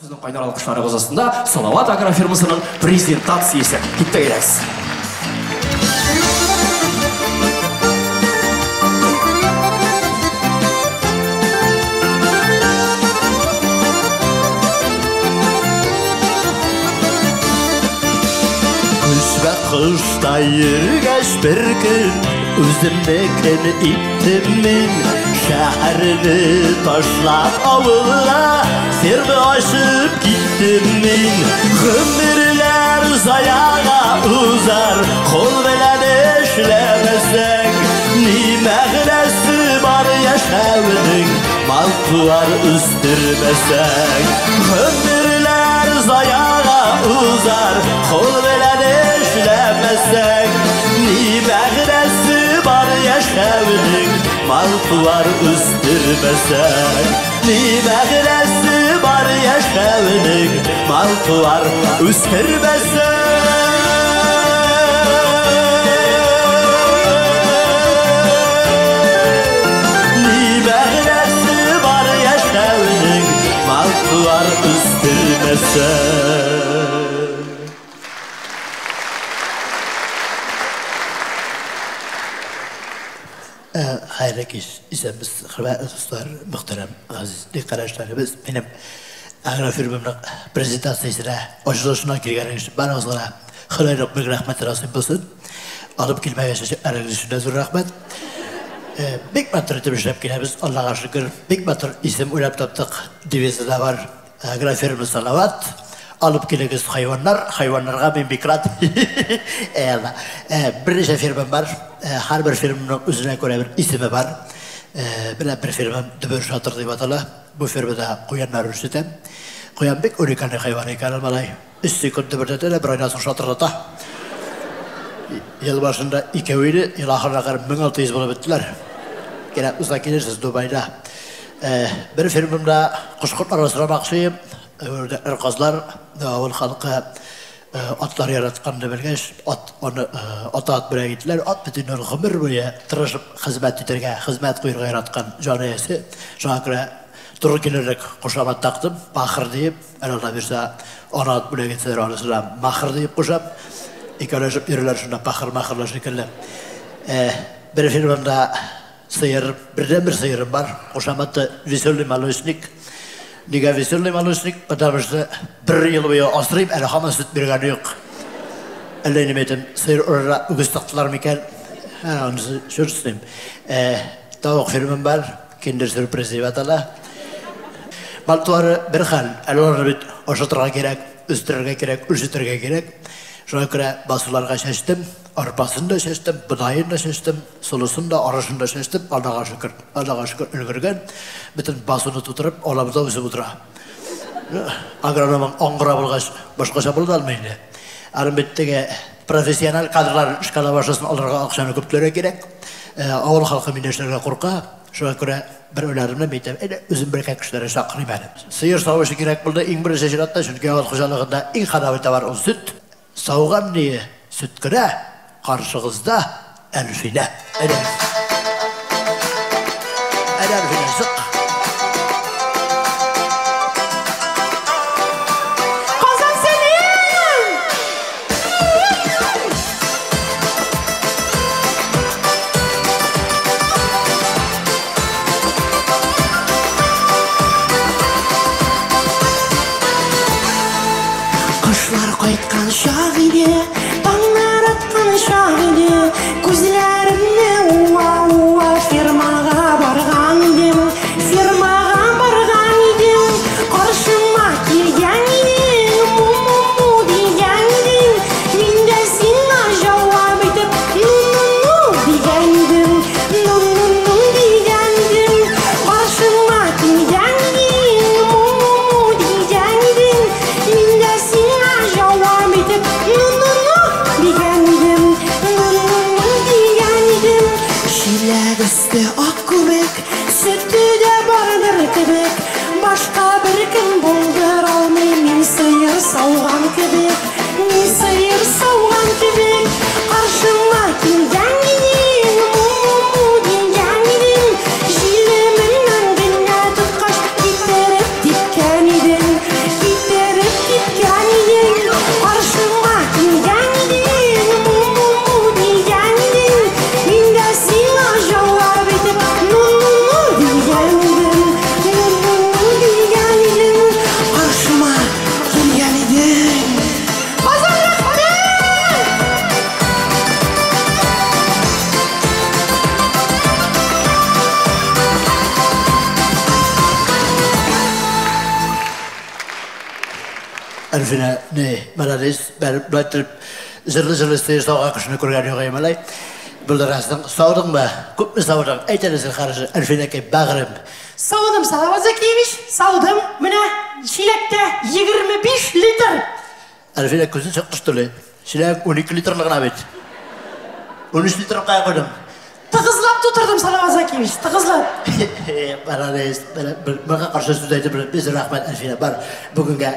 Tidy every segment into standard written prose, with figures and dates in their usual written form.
Сезнең кайнар алкышларыгыз астында Салават агрофирмасының презентациясе. Киттек әйдәгез. Көз вә кышта йөргәч бер көн үземнекен иттем мин. Шәһәрне ташлап авылга ферма ачып киттем мин. Гомерләр заяга узар, кул белән эшләмәсәң, ни мәгънәсе бар яшәүнең, мал-туар үстермәсәң. Гомерләр заяга узар, кул белән эшләмәсәң, ни мәгънәсе бар яшәүнең, мал-туар үстермәсәң. Ни мәгънәсе бар яшәүнең, мал-туар үстермәсәң. Ни мәгънәсе бар яшәүнең, мал-туар үстермәсәң. Хәерле кич, исәнмесез, хөрмәтле дуслар, мөхтәрәм газиз карашларыбыз. Минем агрофирмамның презентациясенә, ачылышына килгәнегез өчен барыгызга Ходай бик рәхмәт насыйп булсын. Алып килмәгән чәчәкләрегез өчен дә зур рәхмәт. Бик матур итеп эшләп киләбез, Аллага шөкер. Бик матур исем уйлап таптык. Девизы да бар. Агрофирма Салават. Алып килегез хайваннар, хайваннарга мин бик рад. Әйалла. Берничә фирмам бар. Һәрбер фирманың үзенә күрә бер исеме бар. Менә бер фирмам Дөбер Шатыр дип атала. Бу фирмада куяннар үрчетәм. Куян бик уникальный хайван икән ул, малай. 3 секунд дөбердәтә дә, бер айдан соң шатырдата. Ел башында икәү иде, ел ахырына кадәр 1600 булып беттеләр. Кирәк булса килерсез Дубайда. Бер фирмамда кош-кортлар асрамакчы. Үрдәкләр, казлар, авыл халкы атлар яратканны белгәч, ат, аны ата ат бүләк иттеләр. Ат бит инде гомер буе тырышып хезмәт итәргә, хезмәт куярга яраткан җан иясе. Шуңа күрә туры килерлек кушамат тактым, Пахыр диеп. Әле Алла бирсә, ана ат бүләк итсәләр, анысына Махыр диеп кушам. Икәүләшеп йөриләр шунда, пахыр-махырлар шикелле. Бер фирмамда сыер, бердәнбер сыерым бар. Кушаматы Веселый молочник. Нигә веселый молочник? Потому что бер ел буе асрыйм, әле һаман сөт биргәне юк. Әллә инде әйтәм, сыер урынына үгез тактылар микән? Анысы черт с ним. Тавык фирмам бар, Киндер сюрприз дип атала. Мал-туары бер хәл, әле аларны бит ашатырга кирәк, үстерергә кирәк, үрчетергә кирәк. Шуңа күрә басуларга чәчтем, арпасын да чәчтем, бодаен да чәчтем, солысын да, арышын да чәчтем. Аллага шөкер, Аллага шөкер өлгергән. Бөтен басуны тутырып, алабызда үсеп утыра. Агрономың аңгыра булгач, башкача була да алмый инде. Аның бит теге профессиональ кадрлар эшкә ала башласын, аларга акчаны күп түләргә кирәк. Авыл халкы миннән эшләргә курка. Шуңа күрә бер уйларымны мин әйтәм, әйдә, үзем бер кешеләрне чакырыйм әле. Сыер савучы кирәк булды иң беренче чиратта, чөнки авыл хуҗалыгында иң ходовой товар ул сөт. Сауган ние сөт кенә, каршыгызда Әлфинә. Әйдә. Әйдә, Әлфинә, чык. Казан сәлам! Кошлар кайткан чак иде, таңнар аткан чак иде, күзләремне уа-уа фермага барган идем, фермага барган идем, каршыма килгән идең, му-му-му дигән идең, мин дә сиңа җавап итеп, ну-ну-ну дигән идем, ну-ну-ну дигән идем, каршыма килгән идең, му-му-му дигән идең, мин дә сиңа җавап итеп, ну-ну-ну дигән идем, ну-ну-ну дигән идем. Чиләк өсте ак күбек, сөте дә бардыр кебек, башка беркем булдыра алмый мин сыер сауган кебек, мин сыер сауган кебек. Каршыма килгән идең, му-му-му дигән идең, җилемеңнән генә тоткач, китереп типкән идең, Әлфинә, не, молодец, бәр былай җырлы-җырлы сыер сауган кешене күргән юк малай. Булдырасың. Саудыңмы? Күпме саудың? Әйт әле зинһар, Әлфинәкәй, бәгърем. Саудым, Салават Закиевич, саудым. Менә чиләктә 25 литр. Әлфинә күзен чыкты что ли? Чиләк 12 литрлы гына бит. 13 литр кая куйдың? Тыгызлап тутырдым, Салават Закиевич, тыгызлап. Молодец. Моңа каршы сүз әйтеп без рәхмәт, Әлфинә. Бар, бүгенгә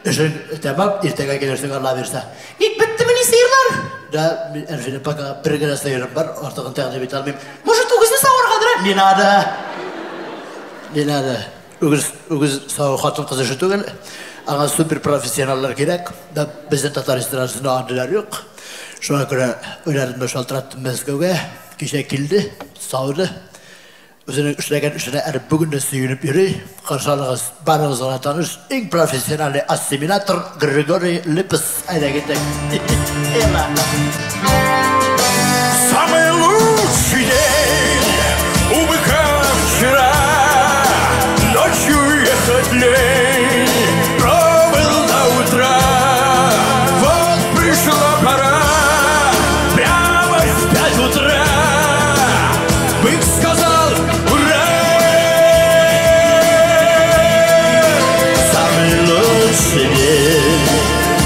эшең тәмам, иртәгә килерсең, Алла бирсә. Ник беттемени сыерлар? Да, Әлфинә, пока бер генә сыерым бар, артыгын тәкъдим итә алмыйм. Может, үгезне саваргадыр? Не надо. Не надо. Үгез, үгез саву хатын-кыз эше түгел. Аңа супер профессионаллар кирәк. Да, безнең татар эстрадасында андыйлар юк. Шуңа күрә уйладым да шалтыраттым Мәскәүгә. Кичә килде, сауды. Үзенең эшләгән эшенә әле бүген дә сөенеп йөри. Каршы алыгыз, барыгызга да таныш, иң профессиональный ассимилятор Григорий Лепс. Әйдә киттек. Эла. Самый лучший день у быка вчера. Ночью ехать лень, пробыл до утра. Вот пришла пора, прямо в 5 утра. Бык сказал: ура! Самый лучший день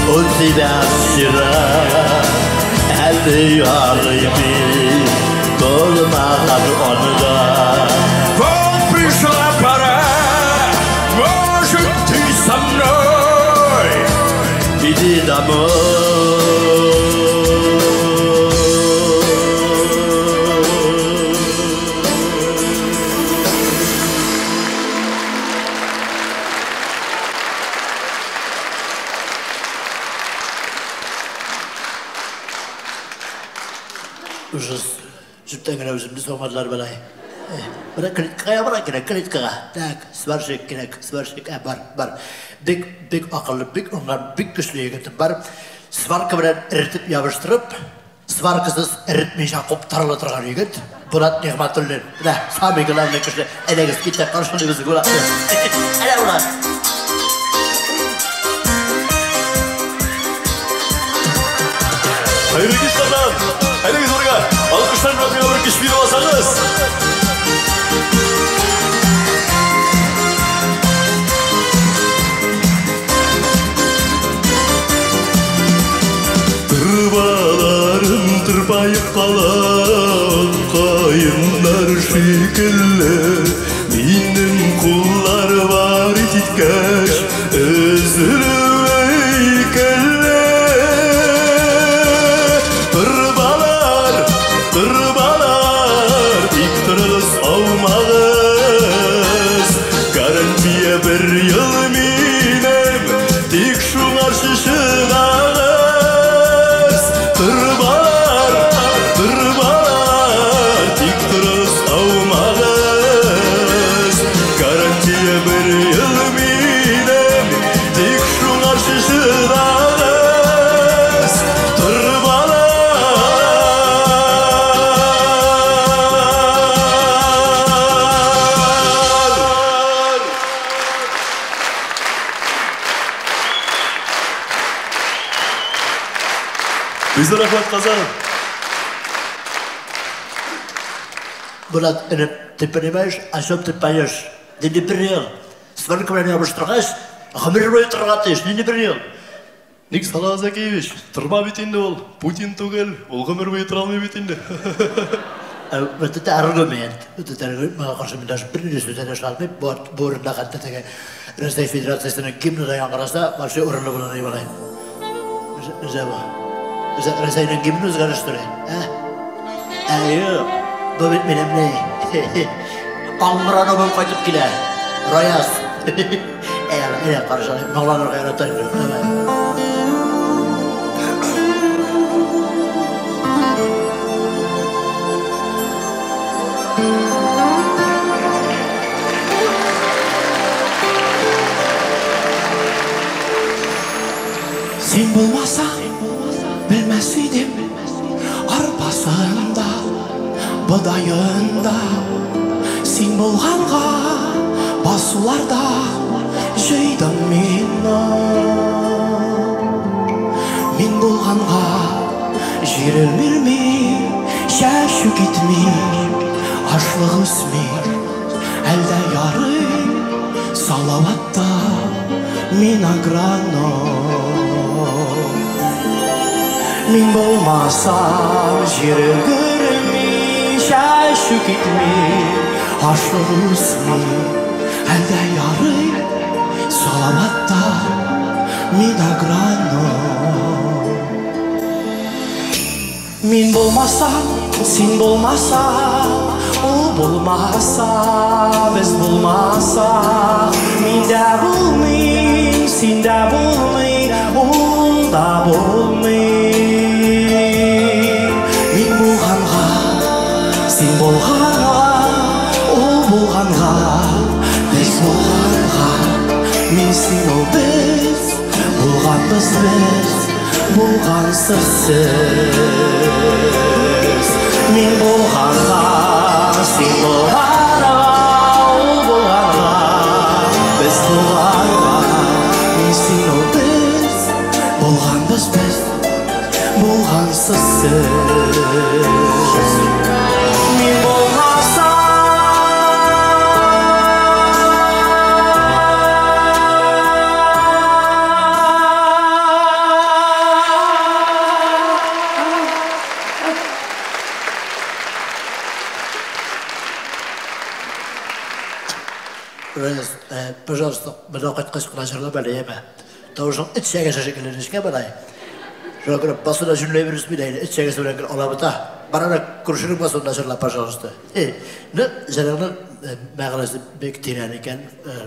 у тебя вчера. Әле ярый булмаган анда. Вот пришла пора, может, ты со мной? Иди домой. Ужас. Җептән генә үземне саумадылар болай. Менә клеткага ябыра кирәк, клеткага. Так, сварщик кирәк, сварщик. Ә, бар, бар. Бик, бик акыллы, бик уңган, бик көчле егетем бар. Сварка белән эретеп ябыштырып, сваркасыз эретмичә куптарыла торган егет. Булат Нигъмәтуллин. Менә, самый главный кеше. Әйдәгез, китә, каршылыйбыз Булатны. Әйдә, Булат. Хәерле кич, Казан! Әйдәгез урынга! Алкышлар белән миңа бер көч биреп алсагыз! Торбаларым тырпаеп кала, каеннар шикелле. Минем куллар бар киткәч, өзелүе икеле. Торбалар, торбалар, тик торыгыз, аумагыз. Гарантия бер ел минем, тик шуңарчы чыдагыз. Торбалар, торбалар, тик торыгыз, аумагыз. Гарантия бер ел минем, тик шуңарчы чыдагыз. Торбалар! Бездә рәхмәт, Казан! Булат, энем, ты понимаешь, о чем ты поешь? Нинди бер ел? Сварка белән ябыштыргач, гомер буе торырга тиеш. Нинди бер ел? Ник, Салават Закиевич, торба бит инде ул. Путин түгел, ул гомер буе тора алмый бит инде. Вот это аргумент. Вот это аргумент. Моңа каршы мин даже бер ни сүз дә эшлә алмыйм. Бу урында хәтта теге Рәсәй Федерациясенең гимны да яңгыраса, вообще урынлы булыр дип уйлыйм. Нәрсә бу? Рәсәйнең гимны үзгәреш тора. Ә? Ә, юк. Бу бит минем ни? Аңгырануым кайтып килә. Раяз. Әй, әйдә, каршы, моңланырга ярата инде. Давай. Син булмасаң, белмәс идем арпасын да, бодаен да. Син булганга басуларда җыйдым мин. Җир өлгерми, чәчү китми, ашлык үсми. Әлдә ярый, Салаватта мин агроном. Мин булмасам, җир өлгерми, чәчү китми, ашлык үсми. Әлдә ярый, Салаватта мин агроном. Мин булмасам, син булмасаң, ул булмаса, без булмасак, мин дә булмыйм, син дә булмый, ул да булмый. Мин булганга, син булганга, ул булганга, без булганга, мин, син, ул, без, булганбыз без, булгансыз сез. Мин булганга, син булганга, ул булганга, без булганга, мин, син, ул, без, булганбыз без, булгансыз сез. Мин булмасам. Раяз, пожалуйста, монда кайткач кына җырлап әле, яме. Тавышың эт чәгәсе шикелле нечкә болай. Шуңа күрә басуда җүнләй бер үсми дә инде, эт чәгәсе белән гел алабута. Бар әнә күршенең басуында җырла, пожалуйста. Ну, җырыңның мәгънәсе бик тирән икән.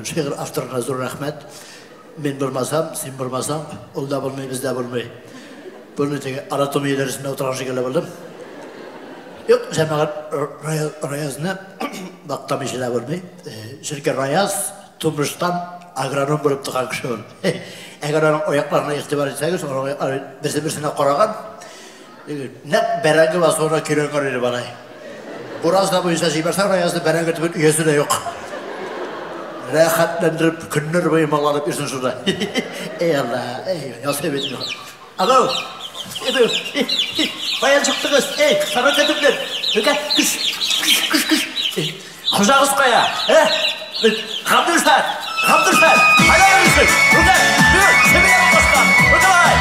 Шигырь авторына зур рәхмәт. Мин булмасам, син булмасаң, ул да булмый, без дә булмый. Буны теге анатомия дәресендә утырган шикелле булдым. Юк, җәмәгать, Раязны мактамыйча да булмый. Чөнки Раяз тумыштан агроном булып туган кеше ул. Әгәр аның аякларына игътибар итсәгез, аның аяклары берсе-берсенә караган. Нәкъ бәрәңге басуына көйләнгән иде малай. Буразна буенча җибәрсәң Раязны, бәрәңге төбен өясе дә юк. Рәхәтләндереп көннәр буе малланып йөрсен шунда. Эй Алла, эй, ясый бит. Алло! Каян чыктыгыз? Эй, сарык көтүкләр! Нүкә, көш, көш, көш, көш. Хуҗагыз кая? Ә? Габдулфәт! Габдулфәт! Кая йөрисең? Нүкә, бир, чебигә кашкан. Ну давай!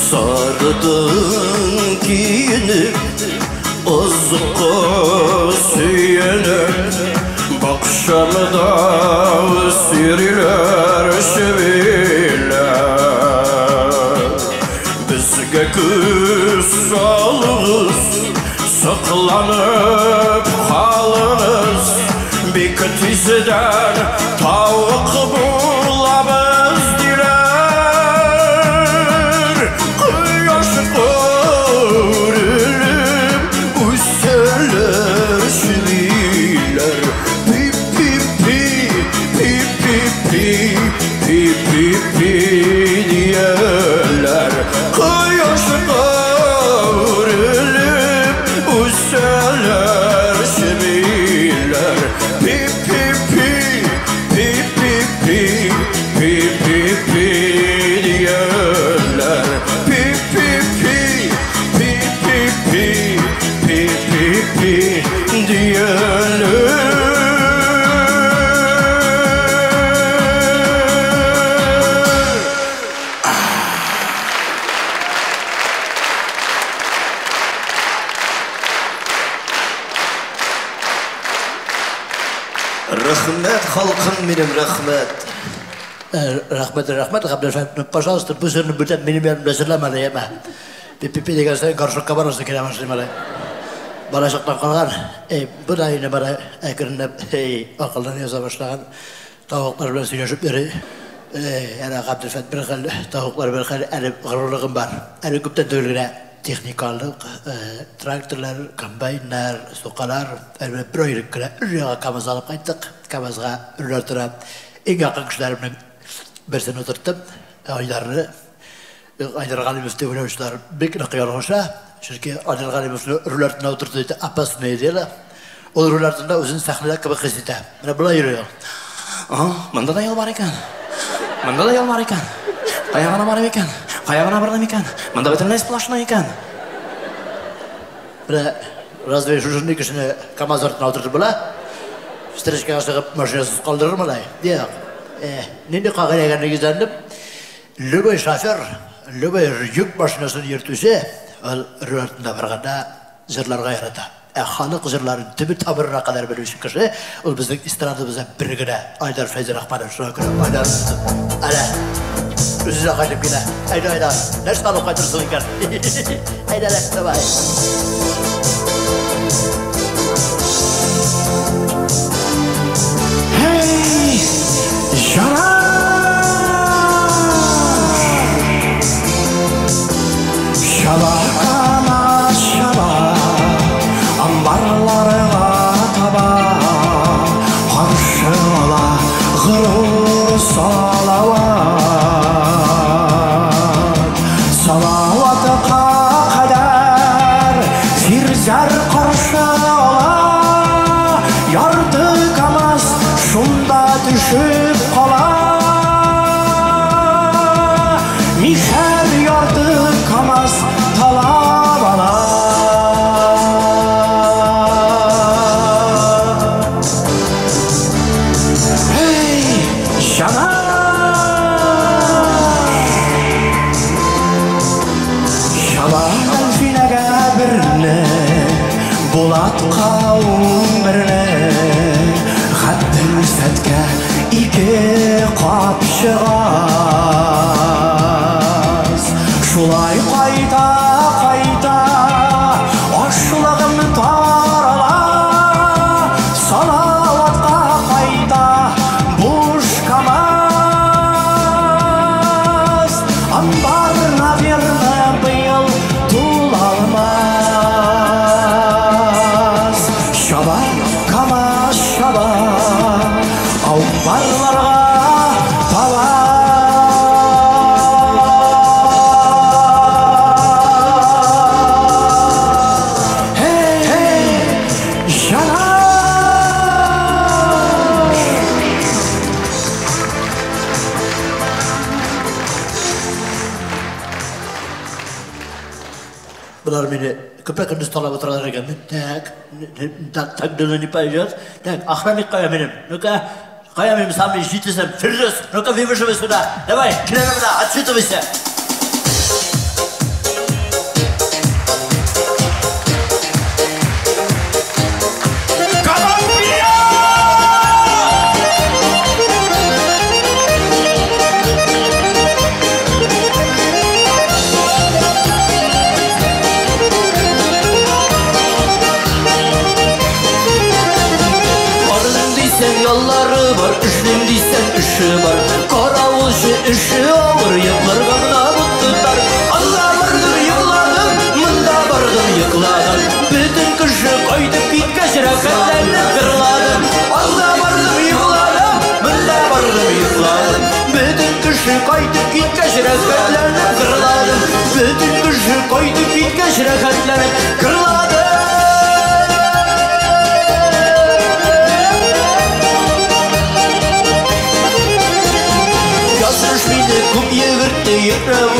Сарыдың киенеп, озыкка сөенеп, бакчамда үстериләр чебиләр. Безгә күз салыгыз, сокланып калыгыз, бик тиздән тавык булабыз диләр. Кояш күрелеп үсәләр чебиләр. Пи-пи-пи, пи-пи-пи, пи-пи-пи дияләр. Кояш күрелеп үсәләр чебиләр. Пи-пи-пи, пи-пи-пи, пи-пи-пи дияләр. Пи-пи-пи, пи-пи-пи, пи-пи-пи дияләр. Рәхмәт, халкым минем, рәхмәт. Рәхмәт, рәхмәт, Габделфәт. Ну, пожалуйста, бу җырны бүтән минем янымда җырлама әле, яме. Пи-пи-пи дигән саен горшокка барасың килә башлый малай. Балачактан калган. Эй, бу да инде бара әкренләп, эй, акылдан яза башлаган. Тавыклар белән сөйләшеп йөри. Эй, әнә Габделфәт бер хәл, тавыклар бер хәл, әле горурлыгым бар. Әле күптән түгел генә техника алдык. Тракторлар, комбайннар, сукалар. Әле бер ай элек кенә өр-яңа КАМАЗ алып кайттык. КАМАЗга өрләр тора. Иң якын кешеләремнең берсен утырттым. Айдарны. Айдар Галимов дип уйлаучылар бик нык ялгыша. Чөнки Айдар Галимовны руль артына утырту это опасное дело. Ул руль артында үзен сәхнәдә кебек хис итә. Менә болай йөри ул. Монда да юл бар икән. Монда да юл бар икән. Кая гына барам икән? Кая гына бардым икән? Монда бөтенләй сплошной икән. Менә разве шушындый кешене КамАЗ артына утыртып була? Встречкага чыгып машинасыз калдырыр малай. Юк. Нинди кагыйдәгә нигезләнеп, любой шофер, любой йөк машинасын йөртүче ул руль артында барганда җырларга ярата. Ә халык җырларын төбе тамырына кадәр белүче кеше ул безнең эстрадабызда бер генә Айдар Фәйзрахманов. Шуңа күрә Айдар әле үзе дә кайтып килә. Әйдә, Айдар, нәрсә алып кайтырсың икән? Әйдә, давай. Hey, җанаш! Чаба, КамАЗ чаба, амбарларга таба, каршы ала горур Салават. Салаватка кадәр Фирзәр каршы ала, ярты КамАЗ шунда төшеп кала. Мишәр ярты КамАЗ талап ала. Hey, җанаш! Чаба Әлфинәгә берне, Булатка 11-не, Габделсәткә 2 капчыгаз. Шулай кайта-кайта ашлыгым тарала, Салаватка кайта буш КамАЗ. Амбар, наверное, быел тулалмас. Чаба, КамАЗ чаба, амбарларга таба. Hey, җанаш! Болар мине көпә-көндез талап утыралар икән. Мин так, так, так дело не пойдет. Так, охранник кая минем? Ну-ка, кая минем самый җитесем? Фирдүс, ну-ка, выбеживай сюда. Давай, килә монда, отчитывайся. Барым дисәң яллары бар, эшлим дисәң эше бар. Каравылчы эше авыр, йокларга гына бот тотар. Анда бардым, йокладым, монда бардым, йокладым. Бөтен кеше кайтып киткәч, рәхәтләнеп җырладым. Анда бардым, йокладым, монда бардым, йокладым. Бөтен кеше кайтып киткәч, рәхәтләнеп җырладым. Бөтен кеше кайтып киткәч, рәхәтләнеп җырладым. Язмыш мине күп йөгертте, йөреп